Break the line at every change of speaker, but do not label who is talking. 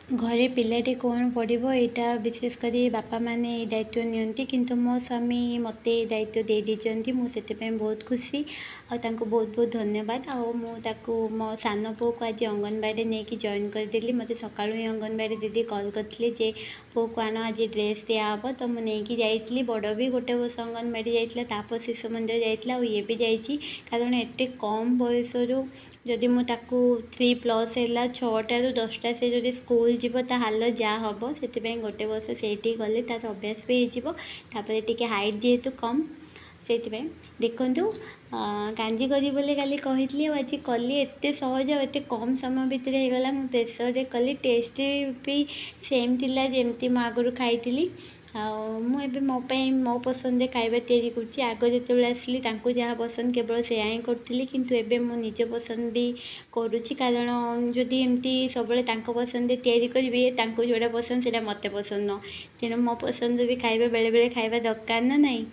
ଘରେ ପିଲାଟି କ'ଣ ପଢ଼ିବ, ଏଇଟା ବିଶେଷ କରି ବାପାମାନେ ଏଇ ଦାୟିତ୍ୱ ନିଅନ୍ତି। କିନ୍ତୁ ମୋ ସ୍ୱାମୀ ମୋତେ ଏ ଦାୟିତ୍ୱ ଦେଇ ଦେଇଛନ୍ତି। ମୁଁ ସେଥିପାଇଁ ବହୁତ ଖୁସି ଆଉ ତାଙ୍କୁ ବହୁତ ବହୁତ ଧନ୍ୟବାଦ। ଆଉ ମୁଁ ତାକୁ, ମୋ ସାନ ପୁଅକୁ ଆଜି ଅଙ୍ଗନବାଡ଼ିରେ ନେଇକି ଜଏନ୍ କରିଦେଲି। ମୋତେ ସକାଳୁ ହିଁ ଅଙ୍ଗନବାଡ଼ି ଦିଦି କଲ୍ କରିଥିଲେ ଯେ ପୁଅକୁ ଆଣ, ଆଜି ଡ୍ରେସ୍ ଦିଆହେବ। ତ ମୁଁ ନେଇକି ଯାଇଥିଲି। ବଡ଼ ବି ଗୋଟେ ବର୍ଷ ଅଙ୍ଗନବାଡ଼ି ଯାଇଥିଲା, ତାପରେ ଶିଶୁ ମନ୍ଦିର ଯାଇଥିଲା ଆଉ ଇଏ ବି ଯାଇଛି। କାରଣ ଏତେ କମ୍ ବୟସରୁ ଯଦି ମୁଁ ତାକୁ 3+ ହେଲା, 6ଟାରୁ 10ଟା ସେ ଯଦି ସ୍କୁଲ ଯିବ, ତା ହାଲତ ଯାହା ହେବ। ସେଥିପାଇଁ ଗୋଟେ ବର୍ଷ ସେଇଠିକି ଗଲେ ତାର ଅଭ୍ୟାସ ବି ହେଇଯିବ। ତାପରେ ଟିକେ ହାଇଟ୍ ଯେହେତୁ କମ୍, ସେଇଥିପାଇଁ। ଦେଖନ୍ତୁ, କାଞ୍ଜି କରିବି ବୋଲି କାଲି କହିଥିଲି ଆଉ ଆଜି କଲି। ଏତେ ସହଜ ଆଉ ଏତେ କମ୍ ସମୟ ଭିତରେ ହେଇଗଲା। ମୁଁ ପ୍ରେସରରେ କଲି, ଟେଷ୍ଟ ବି ସେମ୍ ଥିଲା ଯେମିତି ମୁଁ ଆଗରୁ ଖାଇଥିଲି। ଆଉ ମୁଁ ଏବେ ମୋ ପାଇଁ ମୋ ପସନ୍ଦରେ ଖାଇବା ତିଆରି କରୁଛି। ଆଗ ଯେତେବେଳେ ଆସିଲି, ତାଙ୍କୁ ଯାହା ପସନ୍ଦ କେବଳ ସେୟା ହିଁ କରୁଥିଲି, କିନ୍ତୁ ଏବେ ମୁଁ ନିଜ ପସନ୍ଦ ବି କରୁଛି। କାରଣ ଯଦି ଏମିତି ସବୁବେଳେ ତାଙ୍କ ପସନ୍ଦରେ ତିଆରି କରିବି, ତାଙ୍କୁ ଯେଉଁଟା ପସନ୍ଦ ସେଇଟା ମୋତେ ପସନ୍ଦ ନୁହଁ। ତେଣୁ ମୋ ପସନ୍ଦରେ ବି ଖାଇବା ବେଳେବେଳେ ଖାଇବା ଦରକାର ନା ନାହିଁ?